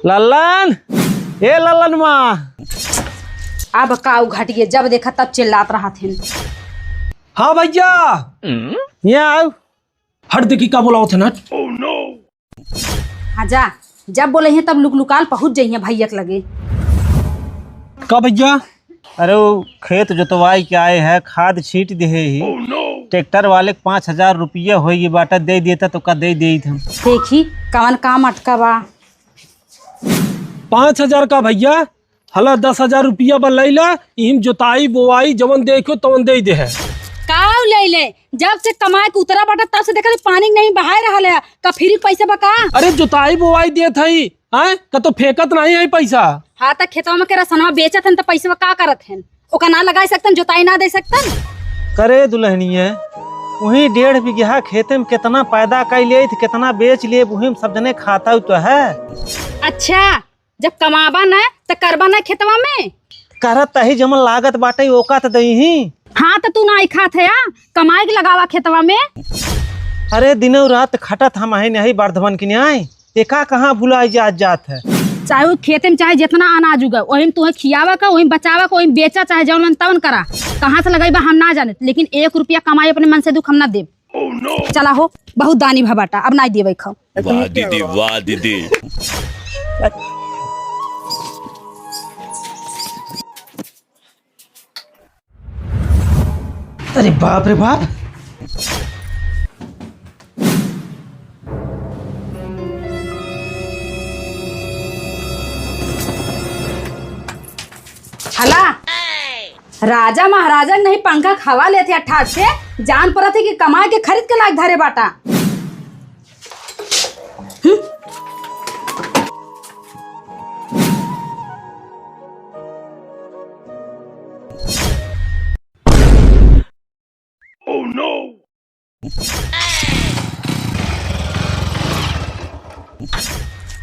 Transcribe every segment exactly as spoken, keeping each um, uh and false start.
लल्लन, ए लल्लन माँ। अब का उ घटिए, जब देखा तब चिल्लात रहत हन। हाँ भैया, यहाँ आओ। हट, देखी का बोलावत है ना। हाँ जा, जब बोले हैं तब लुक लुकाल पहुँच जाइए भैया के लगे। का भैया? अरे वो खेत जोतवाई के आए है, खाद छीट दिहे ही। ट्रैक्टर वाले के पाँच हजार रुपया होई बाटा, दे देता तो का दे देत हम। देखी कवन काम अटका बा। पाँच हजार का भैया, हला दस हजार रुपया बा, लैला, इहिम जोताई बोवाई जवन देखो तवन दे दे है। का ले ले, जब से कमाए के उतरा बाटा तब से देखा पानी नहीं बहाए रहल है, का फ्री पैसा बा का? अरे जोताई बोवाई देत हई, हैं? का तो फेंकत नहीं है पैसा। हाँ, त खेतवा में के रसनवा बेचत हन, त पैसवा का करत हन? ओका ना लगाई सकतन, जोताई ना दे सकतन? करे दुल्हनिया, वही डेढ़ बीघा खेते में कितना पैदा कर लिए थे, कितना बेच लिए, वही में सब जने खाता तो है। अच्छा, जब कमाबा ना, त करबा ना खेतवा में? करत तही जमन लागत बाटे, ओका त दही। हाँ, त तू ना खात है, आ? कमाई के लगावा खेतवा में। अरे दिनों रात खटत हम है नहीं बर्धवन की न्याय। एका कहाँ भुलाई जात, जात है? चाहे वो खेते में चाहे जितना अनाज उगा, वही में तुहे खियावा का, वही में बचावा का, वही में बेचा, चाहे जौन मन तवन करा। कहाँ से लगाई बा हम ना जाने, लेकिन एक रुपया कमाई अपने मन से दुख हम ना देब। चला हो, बहुत दानी भा बाटा, अब ना देवे खाओ। वाह दीदी, वाह दीदी। अरे बाप रे बाप। हला, राजा महाराजा नहीं पंखा क हवा लेत है ठाट से, जान परत है कि कमाए के खरीद के लायक धरे बाटा।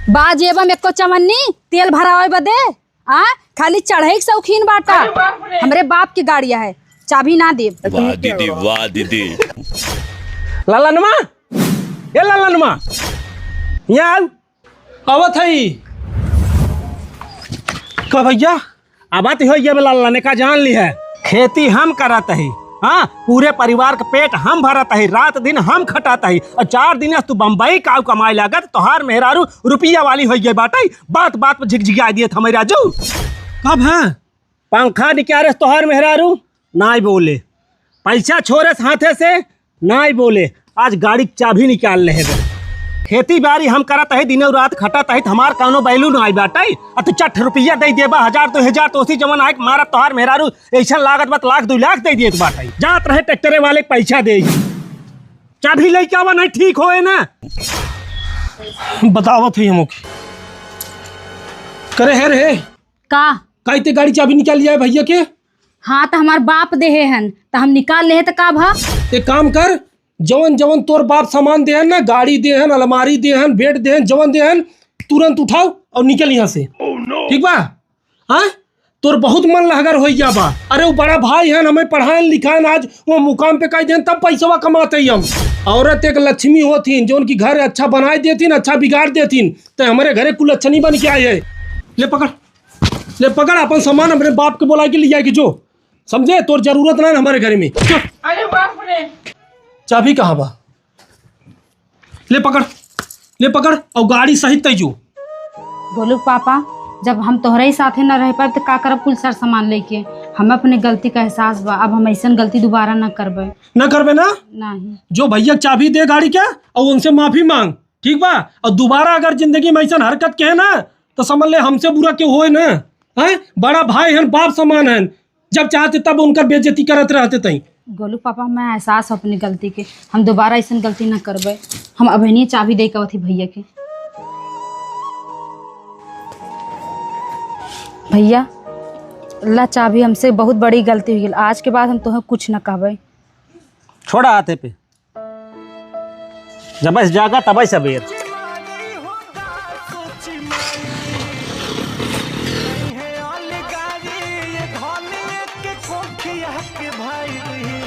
बा जेबा में एको चवन्नी तेल भरावे बदे, आ? खाली चढ़े के शौकीन बाटा। अरे बाप रे। हमरे बाप के गाड़िया है, चाबी ना देब। वाह दीदी, वाह दीदी। ललनमा, ए ललनमा, यहाँ आउ। आवत हई। का भैया? आवा त हो ये ललने का जान ली है। खेती हम करत हई, हाँ, पूरे परिवार का पेट हम भरत हई, रात दिन हम खटत हई, और चार दिन से तू बम्बई काउ कमाए लागत, तोहार मेहरारू रुपया वाली होइ गई बाटे, बात बात पर झिकझिकाई दियत हमें राजू। कब है? पंखा निकारे तोहार मेहरारू नाई बोले, पैसा छोरे हाथे से नाई बोले, आज गाड़ी के चाबी निकाल ले हेबे। खेती बाड़ी हम करत हई, दिनों रात खटत हई, त हमार कौनो value नाई बाटे। आ तू चट रुपया दे देबा, हजार दो हजार, तो उसी जवन आए मारत तोहार मेहरारू, ऐसा लागत बा त लाख दो लाख दे देत बाटे। जात रहे ट्रैक्टरे वाले के पैसा दे, चाबी लेके आवा, नहीं ठीक होए ना। बतावत हई हमके। करे है रे। का? काई ते गाड़ी चाबी निकाल लिया है भैया के? हाँ, त हमार बाप देहे हन, त हम निकाल लेहे त का भा? एक काम कर, जवन जवन तोर बाप सामान देहन ना, गाड़ी देहन, अलमारी देहन, बेड देहन, जवन देहन, तुरंत उठाओ और निकल यहाँ से। ठीक बा? हाँ, तोर बहुत मन लहगर होइ गया बा। अरे वो बड़ा भाई हन, हमें पढ़ाएन लिखाएन, आज वो मुकाम पे कह देन तब पैसवा कमाते ही हम। औरत एक लक्ष्मी होतीन, जो उनकी घर अच्छा बनाए देतीन, अच्छा बिगाड़ देतीन, तो हमारे घरे कुलच्छनी बन के आए है। ले पकड़, ले पकड़, अपन सामान अपने बाप के बोला के लिया के जो, समझे, तोर जरूरत ना है हमारे घर में। चल। अरे बाप रे। चाबी कहाँ बा? ले पकड़, ले पकड़, और गाड़ी सहित तै जो। बोलू पापा, जब हम तोहरे ही साथे न रह पाए तो का करब कुल सर सामान लेके? हम अपने गलती का एहसास बा, अब हम ऐसन गलती दोबारा न करबे। न करबे ना? नहीं। जो भैया चाबी दे गाड़ी के और उनसे माफी मांग, ठीक बा? और दोबारा अगर जिंदगी में ऐसन हरकत के है ना, तो समझ ले हमसे बुरा क्यों होए ना, हैं? बड़ा भाई हन, बाप समान हन, जब चाहते तब उनकर बेइज्जती करत रहते तई। गोलू पापा, मैं एहसास हो अपनी गलती के, हम दोबारा ऐसन गलती ना करबे। हम अबहिनिये चाबी दे के आवत ही भैया के। भैया, ला चाबी, हमसे बहुत बड़ी गलती हो गई, आज के बाद हम तोहे कुछ ना कहबे। छोड़ा हाथे पे। जब से जागा तब सबेर।